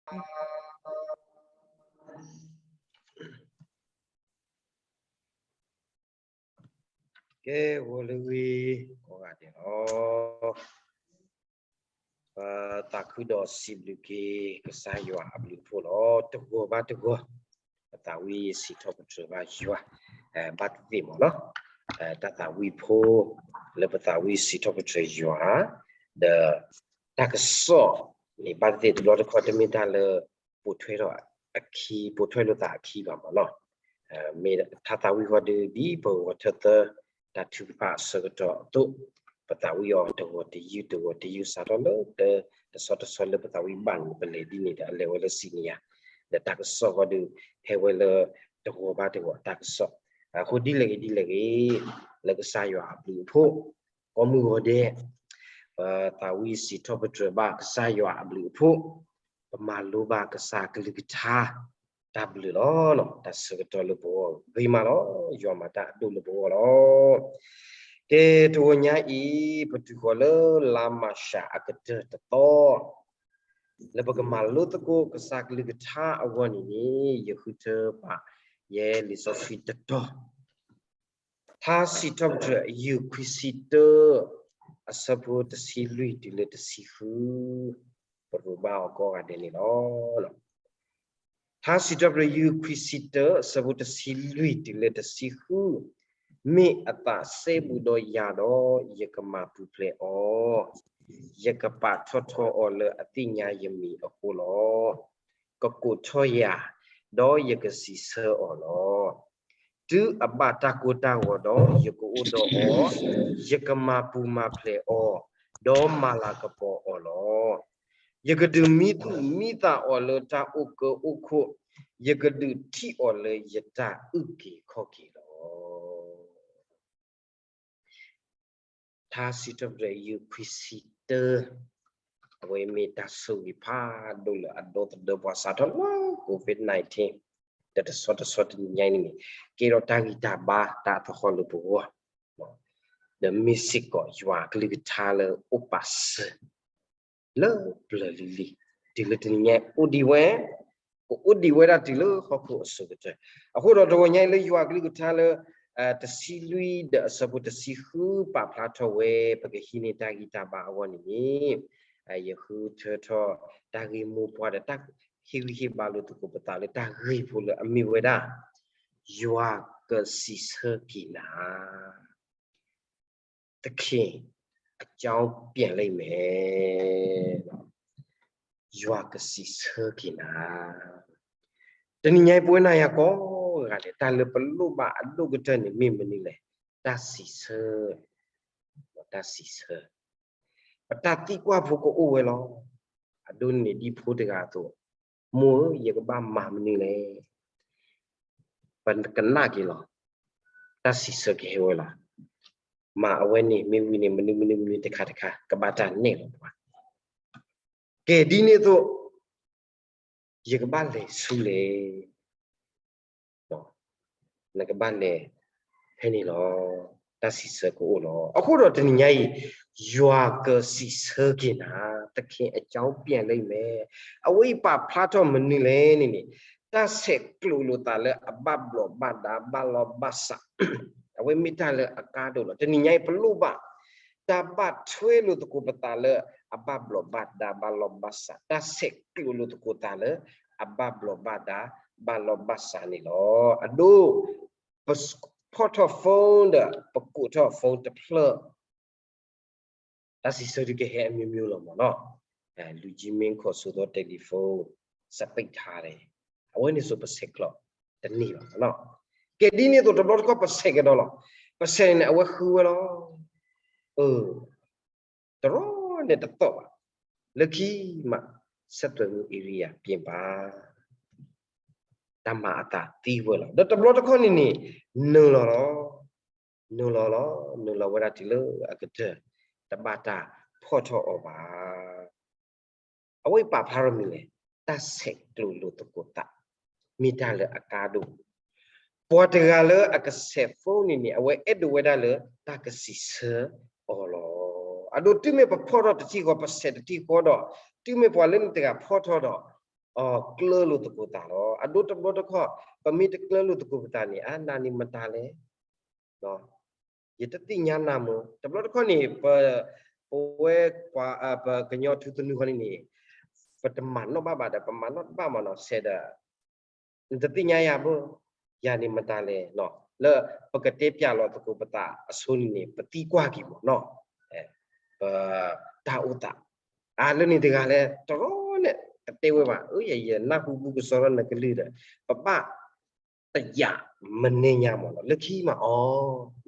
ကဲ ဂီၤလၢဂ့ၤ ကိးဂၤဒဲးလီၤ. ပသးခုဒီးစံးဘျုးက့ၤ ကစၢ်ယွၤအဘျုးအဖှိၣ်လီၤ. တဂီၤဘၣ်တဂီၤ ပသးဝံၣ်စံးထီၣ်ပတြၢၤဘၣ်ယွၤ ဘၣ်သ့ၣ်သ့ၣ်မ့ၢ်နီၤ. တၢ်သးဝံၣ်ဖိ လၢပသးဝံၣ်စံးထီၣ်ပတြၢၤယွၤ ဒီး တၢ်ကစီၣ်န့ၣ် ဘၣ်သ့ၣ်သ့ၣ် တဘျီတခီၣ်တမ့ၢ်တၢ်လၢ ပိာ်ထွဲဒီးအခံ ပိာ်ထွဲလိာ်သးအခံဘၣ်မ့ၢ်နီၤ. မ့ၢ်တၢ်သးဝံၣ်ဃီဒီး ဒ်ပဂီၤထၢၣ်သၢ တၢ်ထုကဖၣ်အဆၢကတီၢ်အသိး ပသးဝံၣ်အီၤတဂီၤတယုၢ်တဂီၤတယုၢ် စးထီၣ်လၢတဆီတဆီလၢပသးဝံၣ်ဘၣ်န့ၣ် ပလဲၤဒ်န့ၣ်ဒီး အလဲၤဝဲလၢစံနံၤယၤ ဒီးတၢ်ကစီၣ်ဃီဒီး ဟဲဝဲလၢတဂီၤဘၣ်တဂီၤတၢ်ကစီၣ်. အဃိဒ်လဲၣ်ဂ့ၤဒ်လဲၣ်ဂ့ၤ လၢကစၢ်ယွၤအဘျုးအဖှိၣ် ကိးမုၢ်ဂီၤဒဲး ပသးဝံၣ်စံးထီၣ်ပတြၢၤဘၣ်ကစၢ်ယွၤအဘျုးအဖှိၣ် ပမၤလိဘၣ်ကစၢ်ကလုၢ်ကထါ တၢ်ဘျုးလီၤ. တၢ်ဆၢကတီၢ်လၢပဂီၢ်ဂ့ၤမးလီၤ. ယွၤမၤတၢ်အဒိၣ်လၢပဂီၢ်လီၤ. ကဲ တဂီၤညါအံၤ ပတုၤဃီၤလၢလါမၢ်ၡးအကတၢၢ်တသီ လၢပကမၤလိသကိးကစၢ်ကလုၢ်ကထါအဂီၢ်န့ၣ်န့ၣ် ယဃုထၢပာ် ယဲလံာ်စီဆှံတတီၤ ထါစံးထီၣ်ပတြၢၤ ယုၢ်ခွံဆံတၢ အဆၢဖိတဆံလွံၢ်တုၤလၢတဆံဃု ပရိးဘၣ်အီၤကိးဂၤဒဲးန့ၣ်လီၤ. ထါစံးထီၣ်ပတြၢၤ ယုၢ်ခွံဆံတၢ အဆၢဖိတဆံလွံၢ်တုၤလၢတဆံဃု, မ့ၢ်အသးစဲဘူးဒီးယၤဒီး ယကမၤပူၤဖျဲးအီၤ, ယကပာ်ထီၣ်ထီအီၤလၢအသ့ၣ်ညါယမံၤအဃိလီၤ. ကကိးထီၣ်ယၤ, ဒီးယကစံးဆၢအီၤလီၤ. တုၤအဘၣ်တၢ်ကိၢ်တၢ်ဂီၤဒီး ယကအိၣ်ဒီးအီၤ, ယကမၤပူၤမၤဖျဲးအီၤ, ဒီးမၤလၤကပီၤအီၤလီၤ. ယကဒုးမံသူၣ်မံသးအီၤလၢတၢ်အိၣ်ကၢအိၣ်ခိၣ်, ယကဒုးထံၣ်အီၤလၢယတၢ်အုၣ်က့ၤခီၣ်က့ၤလီၤ. ထါစံးထီၣ်ပတြၢၤ ယုၢ်ခွံဆံတၢ, အဝဲမ့ၢ်တၢ်ဆိၣ်ဂ့ၤဖးဒိၣ်လၢအဒီသဒၢပှၤစးထီၣ်လၢ COVID nineteen ဒီးတဆီတဆီတနံၤညါအံၤန့ၣ် ကဲထီၣ်တၢ်ဂံၢ်တၢ်ဘါတၢ်အသဟီၣ်လၢပဂီၢ်, ဒီးမ့ၢ်စ့ၢ်ကီးယွၤအကလုၢ်ကထါလၢအိၣ်ပာ်စၢၤ လၢပျၢၤလံၤလံၤ, တုၤလၢတနံၤညါအံၤအိၣ်ဒံးဝဲ, ကအိၣ်ဒံးဝဲဒၣ်တုၤလၢဟီၣ်ခိၣ်အစိၤကတၢၢ်. အဃိဒီးတဂီၤညါအံၤလၢယွၤအကလုၢ်ကထါလၢ တဆံလွံၢ်ဒီးအဆၢဖိတဆံဃုပာ်ဖျါထီၣ်ဝဲ ပကဟံးန့ၢ်တၢ်ဂံၢ်တၢ်ဘါအဂီၢ်န့ၣ်န့ၣ်, ယဃုထၢထီၣ်တၢ်ဂ့ၢ်မိၢ်ပှၢ်ဒီးတၢ်ဟ့ၣ်ဂံၢ်ဟ့ၣ်ဘါလိာ်သကိးပသးလၢတၢ်ဂ့ၢ်ဖိလၢအမ့ၢ်ဝဲဒၣ် ယွၤကစံးဆၢက့ၤနၤ သခင်အကြောင်းပြန်လိမ့်မယ်. ယွၤကစံးဆၢက့ၤနၤ. တနံၤညါအံၤပဝဲနၤယၤကိးဂၤဒဲး တၢ်လၢပလိၣ်ဘၣ်အဒိၣ်ကတၢၢ်န့ၣ်မ့ၢ်မနုၤလဲၣ်, တၢ်စံးဆၢ, တၢ်စံးဆၢ, ပတၢ်သံကွၢ်ဖိကအိၣ်ဝဲလီၤ. အဒိန့ၣ်ဒ်ဖိတဂၤအသိး, မိၢ်ဧၢ ယကဘၣ်မၤမနုၤလဲၣ်. ပကနၣ်က့ၤလီၤ. တၢ်စံးဆၢကဟဲဝဲလီၤ. မၤအဝဲန့ၣ် မ့ၢ်ဝံၤန့ၣ် မနုၤမနုၤမနုၤတခါတခါ ကဘၣ်တၢ်နဲၣ်လီၤပှၤ. ကဲဒ်န့ၣ်အသိး ယကဘၣ်လဲၤဆူလဲၣ်. နကဘၣ်လဲၤဖဲန့ၣ်လီၤ. တၢ်စံးဆၢကအိၣ်လီၤ. အဃိဒီးတနံၤညါအံၤ, ယွၤကစံးဆၢက့ၤနၤ, သခင်အကြောင်းပြန်လိမ့်မယ်. အဝဲအံၤပာ်ဖျါထီၣ်မနုၤလဲၣ်န့ၣ်န့ၣ်, တၢ်ဆဲးကျိးလိာ်သးလၢအဘၣ်ဘျီးဘၣ်ဒါ ဘၣ်လီၢ်ဘၣ်စး, အဝဲမ့ၢ်တၢ်လၢအကါဒိၣ်လီၤ. တနံၤညါအံၤပလိၣ်ဘၣ် တၢ်ဘၣ်ထွဲလိာ်သကိးပသးလၢအဘၣ်ဘျီးဘၣ်ဒါ ဘၣ်လီၢ်ဘၣ်စး, တၢ်ဆဲးကျိးလိာ်သကိးသးလၢအဘၣ်ဘျီးဘၣ်ဒါ ဘၣ်လီၢ်ဘၣ်စးန့ၣ်လီၤ. အဒိ ပဖီၣ်ထီၣ် phone ဒီး ပကိးထီၣ် phone တဖျၢၣ်, တၢ်စံးဆၢဒုးကဟဲအမျိုးမျိုးလီၤမ့ၢ်နီၤ. လူကြီးမင်းခေါ်ဆိုသော တယ်လီဖုန်း စပိတ်ထားတယ်. အဝဲန့ၣ်စိၤပဆဲးကျိးတန့ၢ်ဘၣ်မ့ၢ်နီၤ. ကဲဒ်န့ၣ်အသိးတဘျီတခီၣ်ပဆဲးကဒီးလီၤ. ပဆဲးန့ၣ် အဝဲဃုဝဲလီၤ. အၢ တရီန့ၣ်တသီၣ်ဘၣ်. လၢခံမး ဆက်သွယ်မှုဧရိယာ ပြင်ပါ. တၢ်မၤအသးသံဝဲလီၤ. ဒီးတဘျီတခီၣ်န့ၣ်န့ၣ် နုာ်လီၤလီၤ. နုာ်လီၤလီၤ. နုာ်လီၤဝဲဒၣ်တုၤလၢအကတၢၢ် တဘၣ်တၢ်ဖီၣ်ထီၣ်အီၤဘၣ်. အဝဲအံၤပာ်ဖျါထီၣ်မနုၤလဲၣ်, တၢ်ဆဲးကျိးလိာ်သကိးသး မ့ၢ်တၢ်လၢအကါဒိၣ်. ပှၤတဂၤလၢအကဆဲး phone န့ၣ်န့ၣ် အဝဲအဲၣ်ဒိးဝဲဒၣ်လၢတၢ်ကစံးဆၢအီၤလီၤ. အဒိ တုၤမ့ၢ်ပဖီၣ်ထီၣ်တထံၣ်ဃီ ပဆဲးတထံၣ်ဃီဒီး တုၤမ့ၢ်ပှၤလၢန့ၣ်တဂၤဖီၣ်ထီၣ်ဒီး ကျၢလိာ်သကိးသးလီၤ. အဒိတဘျီတခီၣ် ပမ့ၢ်တကျၢလိာ်သကိးပသးန့ၣ် အနၤန့ၣ်မတၤလဲၣ်, ယတသ့ၣ်ညါနၤမၢ်. တဘျီတခီၣ်န့ၣ် ပ ပဝဲ ပှၤ ပကညီထူသနူဃီန့ၣ်န့ၣ် ပတမၤနီၣ်ဘၣ်ဘၣ်ဒီး ပမၤနီၣ်တဘၣ်မၢ်နီၤ ဆဲးဒီး နတသ့ၣ်ညါယၤဘၣ်, ယၤန့ၣ်မတၤလဲၣ်နီၤ. လၢပကတဲပျးလီၤသကိးပသးအဆိန့ၣ်န့ၣ် ပသံကွၢ်က့ၤမၢ်နီၤ ပတၢ်အိၣ်သး. အါ လၢန့ၣ်တဂၤလဲၣ် တရီန့ၣ် တတဲဝဲဘၣ်. အၢ ယ ယနၢ်ဟူဘူးကစီဒီနကလုၢ်ဒီး ပဘၣ် တယာ်မနုၤညါမၢ်နီၤ. လၢခံမး အီ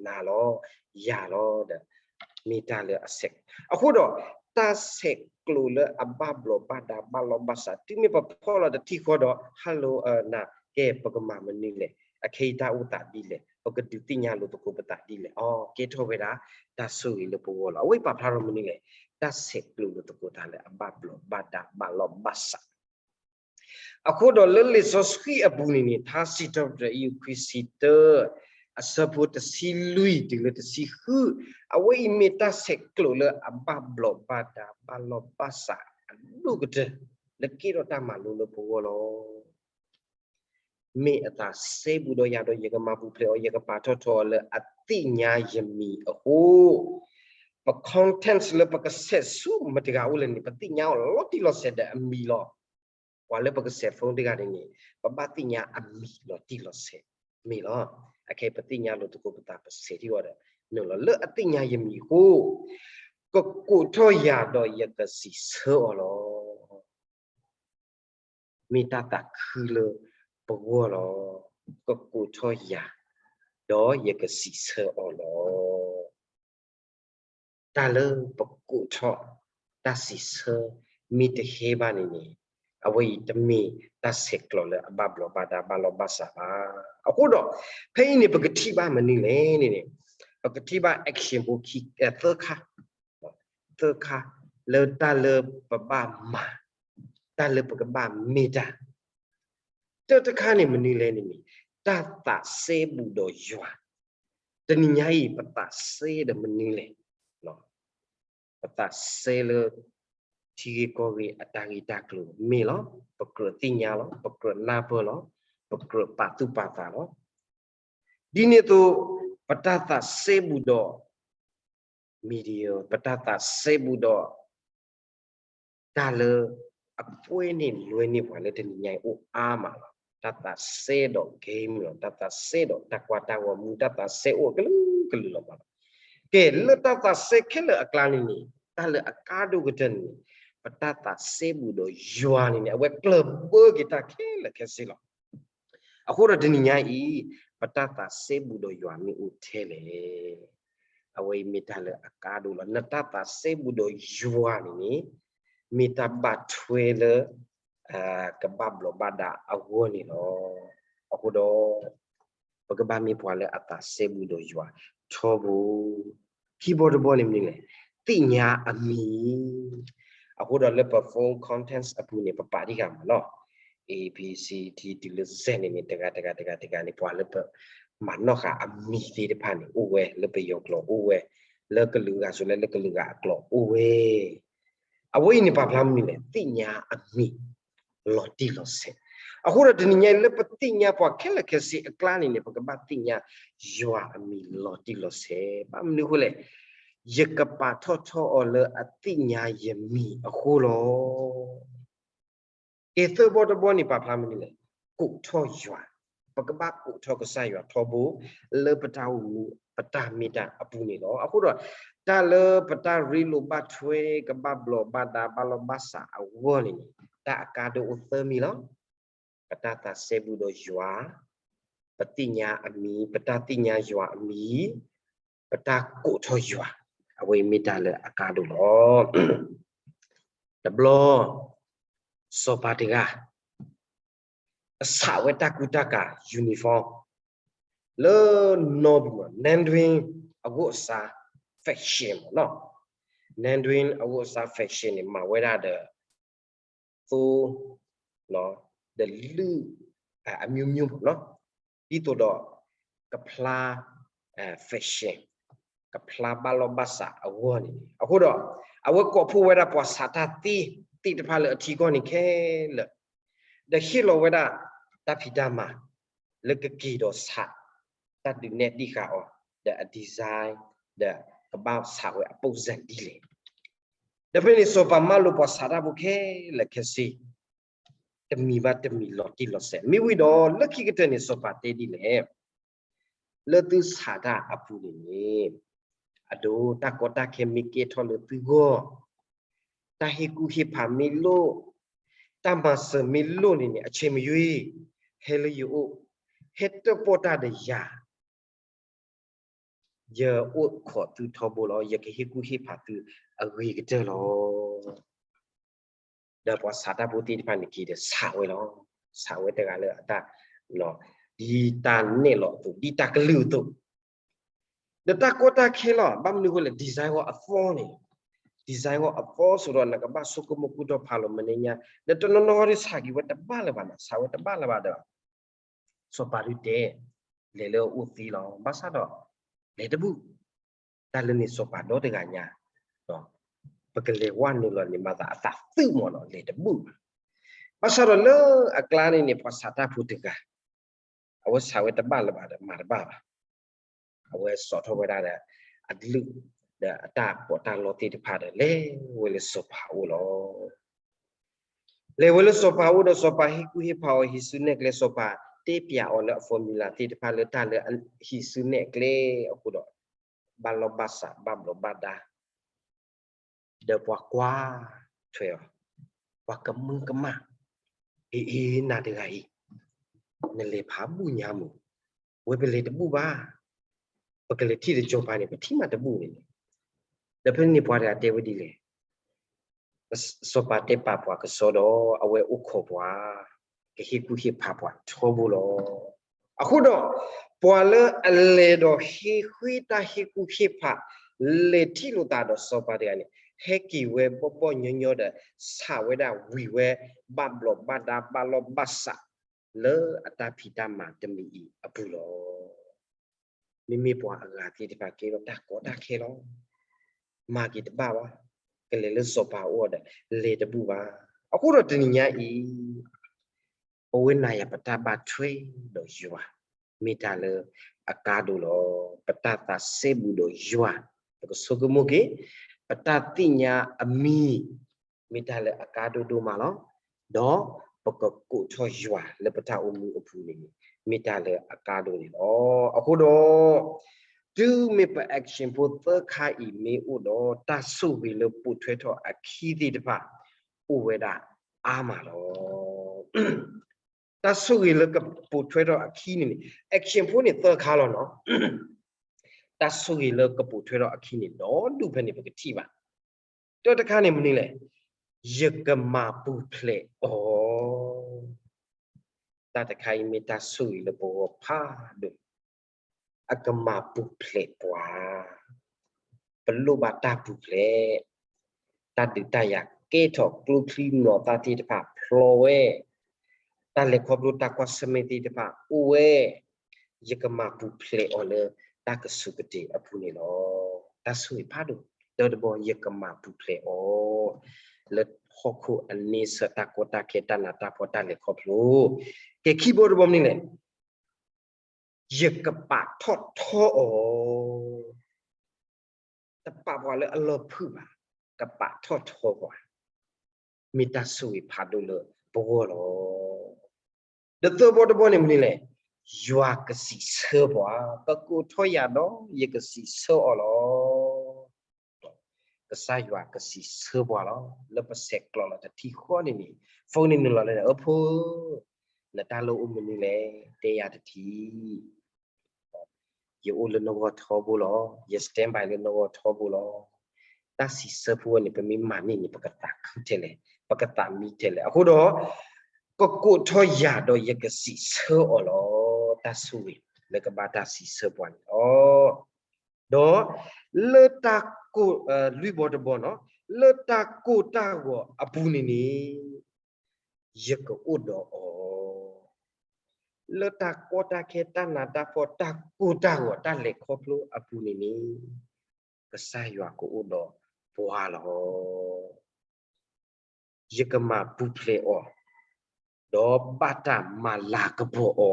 နၤလီၤ ယၤလီၤဒီး မ့ၢ်တၢ်လၢအဆဲး. အဃိဒီး တၢ်ဆဲးကျိးလၢအဘၣ်ဘျီးဘၣ်ဒါဘၣ်လီၢ်ဘၣ်စး တုၤမ့ၢ်ပဖီၣ်လီၤတထံၣ်ဃီဒီး hello အၢ နၤ ကဲ ပကမၤမနုၤလဲၣ်, အခဲအံၤတၢ်အိၣ်သးဒ်လဲၣ်, ပကဒုးသ့ၣ်ညါလိာ်သကိးပသးဒ်လဲၣ်. အီ ကဲထီၣ်ဝဲဒၣ် တၢ်ဆိၣ်ဂ့ၤလၢပဂီၢ်လီၤ. အဝဲပာ်ဖျါထီၣ်မနုၤလဲၣ်, တၢ်ဆဲးကျိးလိာ်သကိးသးလၢအဘၣ်ဘျီးဘၣ်ဒါဘၣ်လီၢ်ဘၣ်စး အဃိဒီးလၢလံာ်စီဆှံအပူၤန့ၣ်န့ၣ် ထါစံးထီၣ်ပတြၢၤအယုၢ်ခွံဆံတၢ အဆၢဖိတဆံလွံၢ်တုၤလၢတဆံဃု, အဝဲအံၤမ့ၢ်တၢ်ဆဲးကျိးလၢအဘၣ်ဘျီးဘၣ်ဒါဘၣ်လီၢ်ဘၣ်စးအဒိၣ်ကတၢၢ် လၢကဲထီၣ်တၢ်မၤလိလၢပဂီၢ်လီၤ. မ့ၢ်အသးစဲဘူးဒီးယၤဒီးယကမၤပူၤဖျဲးအီၤ ယကပာ်ထီၣ်ထီအီၤလၢအသ့ၣ်ညါယမံၤအဃိ, ပ content လၢပကဆဲးဆူမတၤတဂၤအိၣ်လဲၣ်န့ၣ် ပသ့ၣ်ညါအီၤလီၤတံၢ်လီၤဆဲးဒီးအမံၤလီၤ. ပှၤလၢပကဆဲး phone တဂၤန့ၣ်န့ၣ် ပဘၣ်သ့ၣ်ညါအမံၤလီၤတံၢ်လီၤဆဲးမ့ၢ်လီၤ. အခဲအံၤပသ့ၣ်ညါလိာ်သကိးပသး ပဆဲးထံၣ်အီၤဒီး နုာ်လီၤလၢအသ့ၣ်ညါယမံၤအဃိ, ကကိးထီၣ်ယၤဒီးယကစံးဆၢအီၤလီၤ. မ့ၢ်တၢ်သးခုလၢပဂီၢ်လီၤ. ကကိးထီၣ်ယၤ ဒီးယကစံးဆၢအီၤလီၤ. တၢ်လၢပကိးထီၣ် တၢ်စံးဆၢ မ့ၢ်တဟဲဘၣ်န့ၣ်န့ၣ် အဝဲအံၤတမ့ၢ်တၢ်ဆဲးကျိးလၢအဘၣ်ဘျီးဘၣ်ဒါဘၣ်လီၢ်ဘၣ်စးဘၣ်. အဃိဒီး ဖဲအံၤန့ၣ် ပကထံၣ်ဘၣ်မနုၤလဲၣ်န့ၣ်န့ၣ် ပကထံၣ်ဘၣ် action ဖိခံ သၢခါ သၢခါ လၢတၢ်လၢပဘၣ်မၤ, တၢ်လၢပကဘၣ်မ့ၢ်တၢ်. တၢ်တခါန့ၣ်မနုၤလဲၣ်န့ၣ်န့ၣ် တၢ်သးစဲဘူးဒီးယွၤ. တနံၤညါအံၤ ပသးစဲဒီးမနုၤလဲၣ်. ပသးစဲလၢ ထံဂ့ၢ်ကီၢ်ဂ့ၢ်အတၢ်ဂ့ၢ်တၢ်ကျိၤမ့ၢ်လီၤ. ပကြၢးသ့ၣ်ညါလီၤ. ပကြၢးနၢ်ပၢၢ်လီၤ. ပကြၢးပာ်သူၣ်ပာ်သးလီၤ. ဒ်န့ၣ်အသိး ပတၢ်သးစဲဘူးဒီး media ပတၢ်သးစဲဘူးဒီး တၢ်လၢအပှဲၤန့ၢ်လွဲန့ၢ်ပှၤလၢတနံၤညါအံၤအိၣ်အါမးလီၤ. တၢ်သးစဲဒီး game လီၤ. တၢ်သးစဲဒီးတၢ်ကွၢ်တၢ်ဂီၤမူ တၢ်သးစဲအိၣ်ကလုာ်ကလုာ်လီၤမးလီၤ. ကဲ လၢတၢ်သးစဲခဲလၢာ်အကျါန့ၣ်န့ၣ် တၢ်လၢအကါဒိၣ်ကတၢၢ်န့ၣ်န့ၣ် ပတၢ်သးစဲဘူးဒီးယွၤန့ၣ်န့ၣ် အဝဲကျၢၢ်ဘၢက့ၤတၢ်ခဲလၢာ်ခဲဆ့လီၤ. အဃိဒီးတနံၤညါအံၤ ပတၢ်သးစဲဘူးဒီးယွၤမ့ၢ်အိၣ်ထဲလဲၣ်. အဝဲအံၤမ့ၢ်တၢ်လၢအကါဒိၣ်လီၤ. နတၢ်သးစဲဘူးဒီးယွၤန့ၣ်န့ၣ် မ့ၢ်တၢ်ဘၣ်ထွဲလၢ ကဘၣ်ဘျီးဘၣ်ဒါအဂီၢ်န့ၣ်လီၤ. အဃိဒီး ပကဘၣ်မ့ၢ်ပှၤလၢအသးစဲဘူးဒီးယွၤထီဘိ ခံဘီတဘီန့ၣ်မနုၤလဲၣ်, သ့ၣ်ညါအမံၤ. အဃိဒီးလၢပ phone contents အပူၤန့ၣ် ပပာ်တံၢ်ဃာ်မးနီၤ, A B C D တုၤလၢ Z န့ၣ်န့ၣ် တဂၤတဂၤတဂၤတဂၤန့ၣ် ပှၤလၢပမၤနီၣ်ဃာ်အမံၤသ့ၣ်တဖၣ်န့ၣ် အိၣ်ဝဲလၢပယီၤကျိာ်အိၣ်ဝဲ, လၢကလုာ်ဂၤစိၤလၢလၢကလုာ်ဂၤအကျိာ်အိၣ်ဝဲ အဝဲအံၤန့ၣ်ပာ်ဖျါမနုၤလဲၣ်, သ့ၣ်ညါအမံၤ လီၤတံၢ်လီၤဆဲး. အဃိဒီးတနံၤညါအံၤလၢပသ့ၣ်ညါပှၤခဲလၢာ်ခဲဆ့အကျါန့ၣ်န့ၣ် ပကဘၣ်သ့ၣ်ညါယွၤအမံၤလီၤတံၢ်လီၤဆဲး. ဘၣ်မနုၤအဃိလဲၣ်, ယကပာ်ထီၣ်ထီအီၤလၢအသ့ၣ်ညါယမံၤအဃိလီၤ. ကဲသၢဘီတဘီန့ၣ် ပာ်ဖျါမနုၤလဲၣ်, ကိးထီၣ်ယွၤ, ပကဘၣ်ကိးထီၣ်ကစၢ်ယွၤထီဘိ လၢပတၢ်အိၣ်မူ ပတၢ်မ့ၢ်တၢ်အပူၤန့ၣ်လီၤ. အဃိဒီး တၢ်လၢပတၢ်ရ့လိာ်ဘၣ်ထွဲ ကဘၣ်ဘျီးဘၣ်ဒါဘၣ်လီၢ်ဘၣ်စးအဂီၢ်န့ၣ်န့ၣ် တၢ်အကါဒိၣ်အိၣ်သၢမံၤလီၤ. ပတၢ်သးစဲဘူးဒီးယွၤ, ပသ့ၣ်ညါအမံၤ, ပတၢ်သ့ၣ်ညါယွၤအမံၤ, ပတၢ်ကိးထီၣ်ယွၤ, အဝဲအံၤမ့ၢ်တၢ်လၢအကါဒိၣ်လီၤ. တဘျီ စီၤပၤတဂၤ အဆးဝဲတၢ်ကူတၢ်ကၤ uniform လၢနီၢ်ပူၤ Mandarin အဂိၢ်အစါ fashion မ့ၢ်နီၤ. Mandarin အဂိၢ်အစါ fashion န့ၣ် မၤဝဲဒၣ်ဒီး သိ ဒီးလုၢ် အမျိုးမျိုး မ့ၢ်နီၤ. ဒ်သိးဒီး ကဖျါ fashion ကဖျါဘၣ်လီၢ်ဘၣ်စးအဂီၢ်န့ၣ်န့ၣ် အဃိဒီး အဝဲကိးဖှိၣ်ဝဲဒၣ်ပှၤဆးတၢ်သ့ သ့ၣ်တဖၣ်လၢအထံအကီၢ်န့ၣ်ခဲလၢာ် ဒီးဟ့ၣ်လီၤဝဲဒၣ်တၢ်ဖံးတၢ်မၤ လၢကက့ၤဒီးဆး တၢ်ဒုးနဲၣ်ဒံၣ်ဃာ်အီၤ ဒီးအ design ဒီးကဘၣ်ဆးဝဲအပူၤစၢ်ဒ်လဲၣ်. ဒီးဖဲန့ၣ်စီၤပၤမၢလိာ်ပှၤဆးတၢ်ဖိခဲလၢာ်ခဲဆ့ တမံၤဘၣ်တမံၤလီၤတံၢ်လီၤဆဲး မ့ၢ်ဝံၤဒီးလၢခံကတၢၢ်န့ၣ် စီၤပၤတဲဒ်လဲၣ်, လၢသုဆးတၢ်အပူၤန့ၣ်န့ၣ် အဒိ တၢ်ကီတၢ်ခဲမ့ၢ်ကဲထီၣ်လၢသုဂီၢ်, တၢ်ဟ့ၣ်ကူၣ်ဟ့ၣ်ဖးမ့ၢ်လိၣ်, တၢ်မၤစၢၤမ့ၢ်လိၣ်န့ၣ်န့ၣ် အဆ့မယွ့, ဟဲလၢယအိၣ်, ဟဲတၢၣ်ပီၣ်တၢ်ဒီးယၤ ယအိၣ်ခိးသုထီဘိလီၤ. ယကဟ့ၣ်ကူၣ်ဟ့ၣ်ဖးသုအဂ့ၤကတၢၢ်လီၤ. ဒီးပှၤဆးတၢ်ဖိသ့ၣ်တဖၣ်န့ၣ်က့ၤဒီးဆးဝဲလီၤ. ဆးဝဲတဂၤလၢအတၢ်, ဒ်တၢ်နဲၣ်လီၤအသိး ဒ်တၢ်ကလုၢ်အသိး, ဒီးတၢ်ကီတၢ်ခဲလီၤ. ဘၣ်မနုၤအဃိလဲၣ် design ဂီၢ်အသီန့ၣ်, design ဂီၢ်အသီဆိဒီး နကဘၣ်ဆိကမိၣ်ကူၣ်ထီၣ်ဖးလီၤမနုၤညါ, ဒီးတနီၤနီၤဒ်ဆးက့ၤဝဲတဘၣ်လၢၤဘၣ်နီၤ, ဆးဝဲတဘၣ်လၢၤဘၣ်ဒီး စီၤပၤဒုးတဲ, လဲၤလၢအအိၣ်သ့လီၤ. ဘၣ်ဆၣ်ဒီး လဲၤတဘူၣ်, တၢ်လၢန့ၣ်စီၤပၤဒီတဂၤညါ, ပကလဲၤဝဲနုာ်လီၤန့ၣ် မၤသးအသးသုးမးနီၤ လဲၤတဘူၣ်ဘၣ်. ဘၣ်ဆၣ်ဒီးလၢအကျါန့ၣ်န့ၣ် ပှၤဆးတၢ်ဖိတဂၤ အဝဲဆးဝဲတဘၣ်လၢၤဘၣ်ဒီးမၤတဘၣ်ဘၣ်. အဝဲစိာ်ထီၣ်ဝဲဒၣ်ဒီး အကလုၢ်, ဒီးအတၢ်ပီးတၢ်လီသ့ၣ်တဖၣ်ဒီး လဲၤဝဲလၢစီၤပၤအအိၣ်လီၤ. လဲၤဝဲလၢစီၤပၤအအိၣ်ဒီးစီၤပၤဟ့ၣ်ကူၣ်ဟ့ၣ်ဖးအီၤ ဟံးစုနဲၣ်ကျဲ စီၤပၤတဲပျးအီၤလၢအ formula သ့ၣ်တဖၣ်လၢတၢ်လၢဟံးစုနဲၣ်ကျဲအဃိဒီး ဘၣ်လီၢ်ဘၣ်စးဘၣ်ဘျီးဘၣ်ဒါ ဒီးပှၤကွၢ်ထွဲအီၤ, ပှၤကမၢကမၣ်, အ့ အ့ နၤတဂၤအံၤ, နလဲၤဖးဘူၣ်ညါမုၢ်, ဝဲပလဲၤတဘူၣ်ဘၣ်, ပကလဲၤထံၣ်တကီၤပၤန့ၣ် ပထံၣ်မးတဘူၣ်န့ၣ်, ဒီးဖဲန့ၣ်ပှၤတဂၤတဲဝဲဒ်လဲၣ် စီၤပၤတဲပာ်ပှၤကစီဒီး အဝဲအိၣ်ခိးပှၤ, ကဟ့ၣ်ကူၣ်ဟ့ၣ်ဖးပှၤထီဘိလီၤ. အဃိဒီး ပှၤလၢအလဲၤဒီးဟ့ၣ်ဃ့တၢ်ဟ့ၣ်ကူၣ်ဟ့ၣ်ဖး လဲၤထံၣ်လိာ်သးဒီးစီၤပၤတဂၤန့ၣ် ဟဲက့ၤဝဲဘီၣ်ဘီၣ်ညီညီဒီး ဆးဝဲဒၣ်ဝံၤဝဲ ဘၣ်ဘျီးဘၣ်ဒါဘၣ်လီၢ်ဘၣ်စး လၢအတၢ်ဖံးတၢ်မၤတမံၤအံၤအပူၤလီၤ. မ့မ့ၢ်ပှၤအဂၤသ့ၣ်တဖၣ်ကဲထီၣ်တၢ်ကီတၢ်ခဲလီၤ. မၤက့ၤတဘၣ်ဘၣ်, ကလဲၤလၢစီၤပၤအအိၣ်ဒီး လဲၤတဘူၣ်ဘၣ်. အဃိဒီးတနံၤညါအံၤ ပဝဲနၤယၤပတၢ်ဘၣ်ထွဲဒီးယွၤ မ့ၢ်တၢ်လၢအကါဒိၣ်လီၤ. ပတၢ်သးစဲဘူးဒီးယွၤ ပကဆိကမိၣ်က့ၤ, ပတၢ်သ့ၣ်ညါအမံၤ မ့ၢ်တၢ်လၢအကါဒိၣ်ဒိၣ်မးလီၤ. ဒီးပကကိးထီၣ်ယွၤလၢပတၢ်အိၣ်မူအပူၤန့ၣ် မ့ၢ်တၢ်လၢအကါဒိၣ်န့ၣ်လီၤ. အဃိဒီး တုၤမ့ၢ်ပ action ဖိသၢခါအံၤမ့ၢ်အိၣ်ဒီး တၢ်ဆိၣ်ဂ့ၤလၢပိာ်ထွဲထီၣ်အခံသ့ၣ်တဖၣ် အိၣ်ဝဲဒၣ်အါမးလီၤ. တၢ်ဆိၣ်ဂ့ၤလၢကပိာ်ထွဲထီၣ်အခံန့ၣ်န့ၣ် action ဖိန့ၣ်သၢခါလီၤနီၤ. တၢ်ဆိၣ်ဂ့ၤလၢကပိာ်ထွဲထီၣ်အခံန့ၣ် ဒီဒူၣ်ဖဲန့ၣ်ပကထံၣ်ဘၣ်. တၢ်တခါန့ၣ်မနုၤလဲၣ်, ယကမၤပူၤဖျဲးအီၤ. တၢ်တခါအံၤမ့ၢ်တၢ်ဆိၣ်ဂ့ၤလၢပဂီၢ်ဖးဒိၣ်, အကမၤပူၤဖျဲးပှၤ, ပလိၣ်ဘၣ်တၢ်ပူၤဖျဲး, တၢ်ဒုးတၢ်ယၤကဲထီၣ်ကျိချံမျိာ်သၣ်သ့ၣ်တဖၣ်ဖျိဝဲ, တၢ်လဲၤခီဖျိတၢ်ကွၢ်ဆၢၣ်မဲာ်သ့ၣ်တဖၣ်အိၣ်ဝဲ, ယကမၤပူၤဖျဲးအီၤလၢတၢ်ကဆူးကတ့ၤအပူၤန့ၣ်လီၤ. တၢ်ဆိၣ်ဂ့ၤဖးဒိၣ်, တၢတဘီ ယကမၤပူၤဖျဲးအီၤ, လၢဟီၣ်ခိၣ်အန့ဆၢၣ်တၢ်ကီတၢ်ခဲတၢ်နးတၢ်ဖှီၣ်တၢ်လဲၤခီဖျိ, ကဲခံဘီတဘီမနုၤလဲၣ် ယကပာ်ထီၣ်ထီအီၤ, တပာ်ပှၤလၢအလီၢ်ဖုၣ်ဘၣ်, ကပာ်ထီၣ်ထီပှၤ, မ့ၢ်တၢ်ဆိၣ်ဂ့ၤဖးဒိၣ်လၢပဂီၢ်လီၤ. ဒီးသၢဘီတဘီန့ၣ်မနုၤလဲၣ်, ယွၤကစံးဆၢပှၤ, ကကိးထီၣ်ယၤဒီး ယကစံးဆၢအီၤလီၤ. ကစၢ်ယွၤကစံးဆၢပှၤလီၤ. လၢပဆဲးကျိးလီၤတထံၣ်ဃီန့ၣ်န့ၣ်, phone န့ၣ်နုာ်လီၤလၢ အၢဖိ, နတၢ်လိၣ်အိၣ်မနုၤလဲၣ်, တဲယၤတထံၣ်. ယအိၣ်လၢနဂီၢ်ထီဘိလီၤ. ယ stand by လၢနဂီၢ်ထီဘိလီၤ. တၢ်စံးဆၢဖိဝဲန့ၣ် ပမ့ၢ်မၤန့ၢ်န့ၣ် ပကသးခုထဲလဲၣ်, ပကသးမံထဲလဲၣ်. အဃိဒီး ကကိးထီၣ်ယၤဒီးယကစံးဆၢအီၤလီၤ. တၢ်ဆိၣ်ဂ့ၤလၢကဘၣ်တၢ်စံးဆၢပှၤန့ၣ်လီၤ. ဒီးလၢတၢ်ကိး, လွံၢ်ဘီတဘီနီၤ, လၢတၢ်ကိၢ်တၢ်ဂီၤအပူၤန့ၣ်န့ၣ် ယကအိၣ်ဒီးအီၤ, လၢတၢ်ကီတၢ်ခဲတၢ်နးတၢ်ဖှီၣ်တၢ်ကိၢ်တၢ်ဂီၤတၢ်လဲၤခီဖျိအပူၤန့ၣ်န့ၣ် ကစၢ်ယွၤကအိၣ်ဒီးပှၤလီၤ. ယကမၤပူၤဖျဲးအီၤ, ဒီးဘၣ်တၢ်မၤလၤကပီၤအီ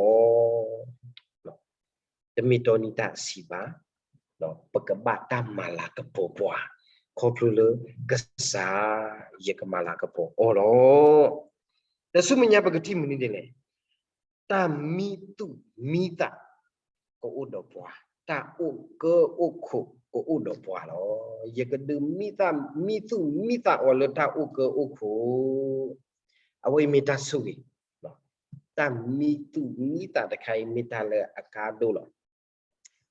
ၤ. တမ့ၢ်တီနံၤတၢ်အဆံးဘၣ်, ပကဘၣ်တၢ်မၤလၤကပီၤပှၤ, ခီဖျိလၢကစၢ်ယကမၤလၤကပီၤအီၤလီၤ. ဒီးဆူမဲာ်ညါပကထံၣ်မနုၤဒ်လဲၣ်, တၢ်မံသူၣ်မံသး ကအိၣ်ဒီးပှၤ, တၢ်အိၣ်ကၢအိၣ်ခိးကအိၣ်ဒီးပှၤလီၤ. ယကဒုးမံသး မံသူၣ်မံသးအီၤလၢတၢ်အိၣ်ကၢအိၣ်ခိး, အဝဲအံၤမ့ၢ်တၢ်ဆိၣ်ဂ့ၤ. တၢ်မံသူၣ်မံသးတခါအံၤမ့ၢ်တၢ်လၢအကါဒိၣ်လီၤ.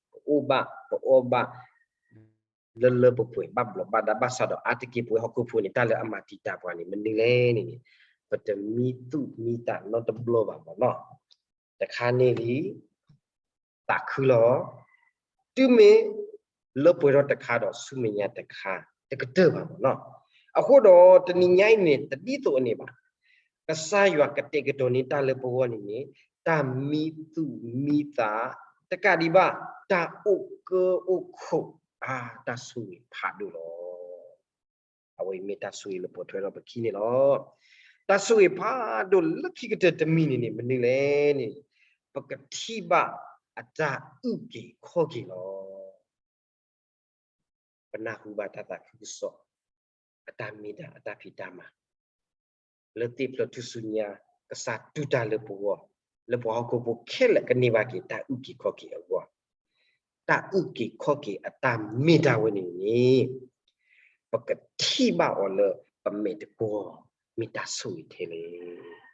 ပအိၣ်ဘၣ်ပအီၣ်ဘၣ် လၢလၢပှဲၤပှဲၤ ဘၣ်ဘျီးဘၣ်ဒါ ဘၣ်ဆၣ်ဒီးအါတက့ၢ်ပဝဲဟီၣ်ခိၣ်ဖိန့ၣ် တၢ်လၢအမၤတံာ်တာ်ပှၤန့ၣ် မနုၤလဲၣ်န့ၣ်န့ၣ်, ပတမံသူၣ်မံသးနီတဘျီဘၣ်မ့ၢ်နီၢ်. တခါန့ၣ်လံ သးခုလီၤ. တုၤမ့ၢ်လၢပှဲၤထီၣ်တခါဒီးဆူမဲာ်ညါတခါ တကတၢၢ်ဘၣ်မ့ၢ်နီၢ်. အဃိဒီးတနံၤညါအံၤန့ၣ် တဒ်သိးအန့ၣ်ဘၣ်. ကစၢ်ယွၤကတဲာ်ကတီၤန့ၢ်တၢ်လၢပဂီၢ်န့ၣ်န့ၣ် တၢ်မံသူၣ်မံသး တကးဒံးဘၣ် တၢ်အိၣ်ကၢအိၣ်ခိး အါ တၢ်ဆိၣ်ဂ့ၤဖးဒိၣ်လီၤ. အဝဲအံၤမ့ၢ်တၢ်ဆိၣ်ဂ့ၤလၢပိာ်ထွဲထီၣ်ပခံန့ၣ်လီၤ. တၢ်ဆိၣ်ဂ့ၤဖးဒိၣ်လၢခံကတၢၢ်တမံၤန့ၣ်န့ၣ် မနုၤလဲၣ်န့ၣ်, ပကထံၣ်ဘၣ်အတၢ်အုၣ်က့ၤခီၣ်က့ၤလီၤ. ပနၢ်ဟူဘၣ်တၢ်သးခုကစီၣ် အတၢ်မ့ၢ်တၢ် အတၢ်ဖံးတၢ်မၤ လၢသ့ၣ်ဖျၢၣ်ထူၣ်စုညါ ကစၢ်တူၢ်တၢ်လၢပဂီၢ် လၢပှၤဟီၣ်ခိၣ်ဖိခဲလၢာ်ကန့ၢ်ဘၣ်က့ၤတၢ်အုၣ်က့ၤခီၣ်က့ၤအဂီၢ်, တၢ်အုၣ်က့ၤခီၣ်က့ၤအတၢ်မ့ၢ်တၢ်ဝဲန့ၣ်န့ၣ် ပကထံၣ်ဘၣ်အီၤလၢပမဲာ်တကွီၢ် မ့ၢ်တၢ်ဆိၣ်ဂ့ၤထဲလဲၣ်.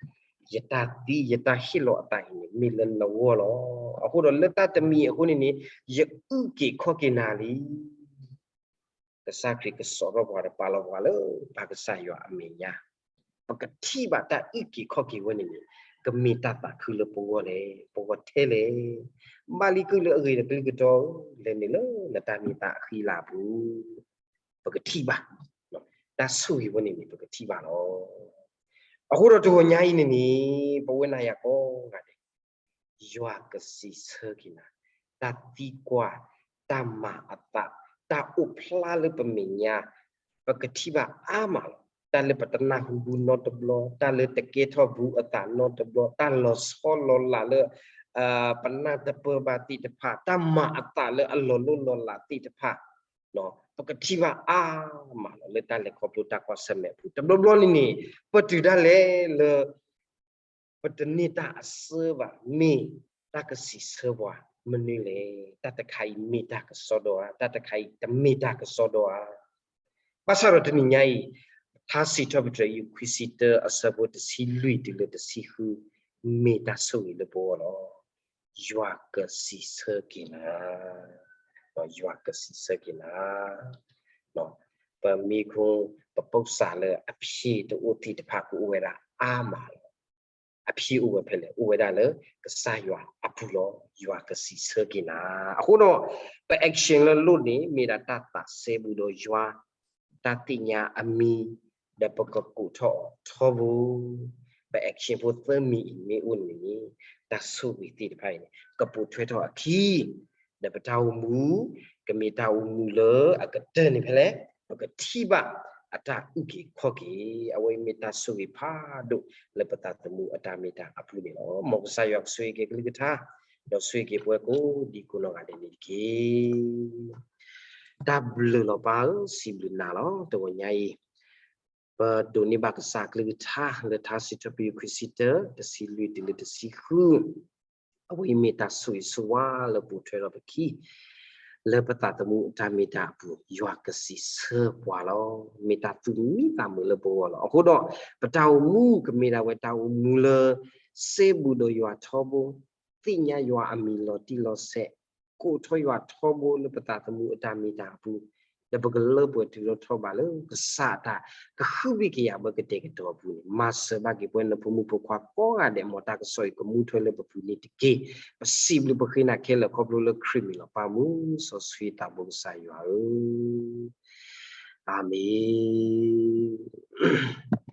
ယတၢ်သံယတၢ်ဟ့ၣ်လီၤအသးအံၤန့ၣ် မ့ၢ်လၢနဂီၢ်လီၤ. အဃိဒီးလၢတၢ်တမံၤအဃိန့ၣ်န့ၣ် ယအုၣ်က့ၤခီၣ်က့ၤနၤလံ. ကစၢ်ခရံာ်ကစိာ်ထီၣ်ပှၤဒီးပာ်လီၤပှၤလၢပၢ်ကစၢ်ယွၤအမဲာ်ညါ, ပကထံၣ်ဘၣ်တၢ်အုၣ်က့ၤခီၣ်က့ၤဝဲန့ၣ်န့ၣ် ကမ့ၢ်တၢ်သးခုလၢပဂီၢ်လဲၣ်, ပဂီၢ်ထဲလဲၣ်. ဘၣ်လံကုၢ်လၢအဂ့ၤဒီးကလုၢ်ကတီၢ် လဲၤနုာ်လၢနတၢ်မ့ၢ်တၢ်အဃံလၤအပူၤ ပကထံၣ်ဘၣ်, တၢ်ဆိၣ်ဂ့ၤဝဲန့ၣ်န့ၣ် ပကထံၣ်ဘၣ်လီၤ. အဃိဒီးတဂီၤညါအံၤန့ၣ်န့ၣ် ပဝဲနၤယၤကိးဂၤဒဲး ယွၤကစံးဆၢက့ၤနၤ, တၢ်သံကွၢ်, တၢ်မၤအသး, တၢ်အိၣ်ဖျါလၢပမဲာ်ညါ, ပကထံၣ်ဘၣ်အါမးလီၤ. တၢ်လၢပတနၢ်ဟူဘူးနီတဘျီ, တၢ်လၢတကဲထီၣ်ဘူးအသးနီတဘျီ, တၢ်လီၤဆီလီၤလးလၢ ပနၢ်တပၢၢ်ဘၣ်သ့ၣ်တဖၣ်, တၢ်မၤအသးလၢအလီၤလိၣ်လီၤလးသ့ၣ်တဖၣ်, ပကထံၣ်ဘၣ်အါမးလီၤ လၢတၢ်လဲၤခီဖျိတၢ်ကွၢ်ဆၢၣ်မဲာ်အပူၤ. တဘျီဘျီန့ၣ်န့ၣ် ပတုၤဒၣ်လဲာ်လၢ ပတန့ၢ်တၢ်အစၢဘၣ်, မ့ၢ်တၢ်ကစံးဆၢပှၤ မနုၤလဲၣ်, တၢ်တခါအံၤမ့ၢ်တၢ်ကစီဒီဧါ, တၢ်တခါအံၤတမ့ၢ်တၢ်ကစီဒီဧါ. ဘၣ်ဆၣ်ဒီးတနံၤညါအံၤ ထါစံးထီၣ်ပတြၢၤ ယူၢ်ခွံဆံတၢ အဆၢဖိတဆံလွံၢ်တုၤလၢတဆံဃု မ့ၢ်တၢ်ဆိၣ်ဂ့ၤလၢပဂီၢ်လီၤ. ယွၤကစံးဆၢက့ၤနၤ, ယွၤကစံးဆၢက့ၤနၤ. ပမ့ၢ်ခိ ပပုၢ်စးလၢအဖံးတအိၣ်သ့ၣ်တဖၣ်ကအိၣ်ဝဲဒၣ်အါမးလီၤ. အဖံးအိၣ်ဝဲဖဲလဲၣ်, အိၣ်ဝဲဒၣ်လၢကစၢ်ယွၤအပူၤလီၤ. ယွၤကစံးဆၢက့ၤနၤ. အဃိဒီး ပ action လၢလိၣ်န့ၣ် မ့ၢ်ဒၣ်တၢ်သးစဲဘူးဒီးယွၤ, တၢ်သ့ၣ်ညါအမံၤ, ဒီးပကကိးထီၣ်အီၤထီဘိ. ပ action ဖိသၢမံၤအံၤမ့ၢ်အိၣ်န့ၣ် တၢ်ဆိၣ်ဂ့ၤသ့ၣ်တဖၣ်အံၤန့ၣ် ကပိာ်ထွဲထီၣ်အခံ ဒီးပတၢ်အိၣ်မူ ကမ့ၢ်တၢ်အိၣ်မူလၢအကတၢၢ်န့ၣ်ဖဲလဲၣ်, ပကထံၣ်ဘၣ်အတၢ်အုၣ်က့ၤခီၣ်က့ၤ, အဝဲအံၤမ့ၢ်တၢ်ဆိၣ်ဂ့ၤဖးဒိၣ်လၢပသးသမူအတၢ်မ့ၢ်တၢ်အပူၤန့ၣ်လီၤ. မ်ကစၢ်ယွၤကဆိၣ်ဂ့ၤက့ၤကလုၢ်ကထါ, ဒီးဆိၣ်ဂ့ၤက့ၤပဝဲကိးဒံကိးနီၢ်ဂၤဒဲးန့ၣ်တက့ၢ်. တၢ်ဘျုးလီၤပၢ်ဧၢ, စံးဘျုးနၤလီၤ. တဂီၤညါအံၤ ပဒိးန့ၢ်ဘၣ်ကစၢ်ကလုၢ်ကထါလၢထါစံးထီၣ်ပတြၢၤ ယူၢ်ခွံဆံတၢ တဆံလွံၢ်တုၤလၢတဆံဃု, အဝဲအံၤမ့ၢ်တၢ်ဆိၣ်ဂ့ၤဆိၣ်ဝါလၢပိာ်ထွဲထီၣ်ပခံ လၢပသးသမူအတၢ်မ့ၢ်တၢ်အပူၤ, ယွၤကစံးဆၢပှၤလီၤ. မ့ၢ်တၢ်သူၣ်မံသးမုာ်လၢပဂီၢ်လီၤ. အဃိဒီး ပတၢ်အိၣ်မူကမ့ၢ်ဒၣ်ဝဲတၢ်အိၣ်မူလၢ စဲဘူးဒီးယွၤထီဘိ, သ့ၣ်ညါယွၤအမံၤလီၤတံၢ်လီၤဆဲး, ကိးထီၣ်ယွၤထီဘိလၢပသးသမူအတၢ်မ့ၢ်တၢ်အပူၤ, ဒီးပကလၢပှဲၤတုၤထီၣ်ထီဘးလၢကစၢ်အတၢ်ကဟုဘံၣ်ကယာ်ဘၢကတဲာ်ကတီၤအပူၤန့ၣ်, မၤစၢၤဘၣ်က့ၤပဝဲနဖိမုၣ်ဖိခွါကိးဂၤဒဲး မ်တၢ်ကစီၣ်အံၤကမူထွဲလၢပပူၤန့ၣ်တက့ၢ်. ပစံးဘျုးပဃ့နၤခဲလၢာ်ခီဖျိလၢခရံာ်မံၤလီၤ. ပၢ်မုၢ်စီဆှံသးဘိကစၢ်ယွၤဧၢ, အၤမ့ၣ်.